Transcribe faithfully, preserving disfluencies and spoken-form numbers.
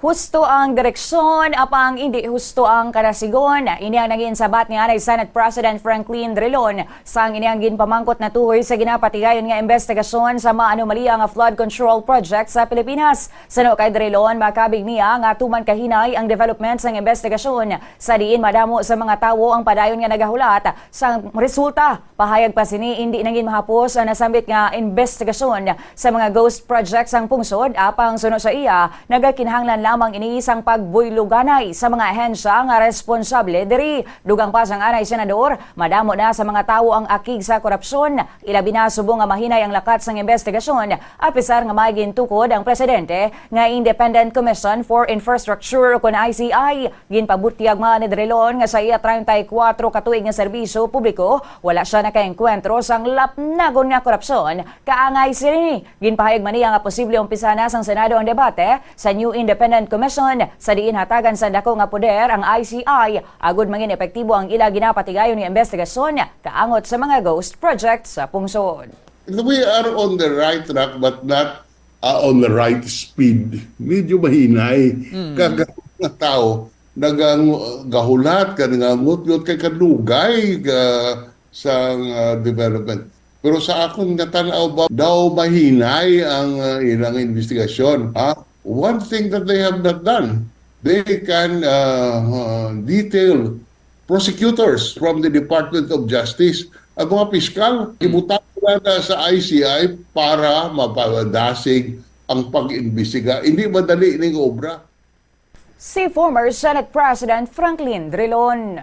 Husto ang direksyon, apang indi husto ang kanasigon. Ini ang naging sabat ni anay Senate President Franklin Drilon sang ini ang ginpamangkot natuhoy sa ginapatigayon nga imbestigasyon sa maanomalya nga flood control project sa Pilipinas. Suno kay Drilon, makabig niya nga tuman kahinay ang development sang imbestigasyon, sa diin madamo sa mga tawo ang padayon nga nagahulat sa resulta. Pahayag pa sini, indi na gid mahapos ang nasambit nga imbestigasyon sa mga ghost project sang pungsod, apang suno sa iya, nagakinahanglan lamang ini sang pagbuyloganay sa mga ahensya nga responsable diri. Dugang pa sang anay senador, madamo na sa mga tawo ang akig sa korupsyon, ilabi na subong nga mahinay ang lakat sang imbestigasyon, apisar nga may gintukod ang presidente nga Independent Commission for Infrastructure, kon I C I. Ginpabutyag man ni Drilon nga sa iya treinta y cuatro ka tuig nga serbisyo publiko, wala sia nakaengkwentro sang lapnagon nga korupsyon. Kaangay sini, ginpahayag man niya nga posible umpisa na sang Senado ang debate sa new independent commission, sa diin hatagan sa dako nga poder ang I C I, agud mangin epektibo ang ila ginapatigayon nga imbestigasyon kaangot sa mga ghost project sa pungsod. We are on the right track, but not, ah, on the right speed. Medyo mahinay. Mm. Kag ang mga tao nagang-, gahulat ka, nangangutngot kay kadugay ka sa, ah, development. Pero sa akon nga tan-aw ba, daw mahinay ang, ah, ilang investigasyon, ha? One thing that they have not done, they can, ah, ah, detail prosecutors from the Department of Justice. Ang mga piskal, ibutang nila na sa I C I para mapadasig ang pag-imbestiga. Hindi madali ning obra. Si former Senate President Franklin Drilon.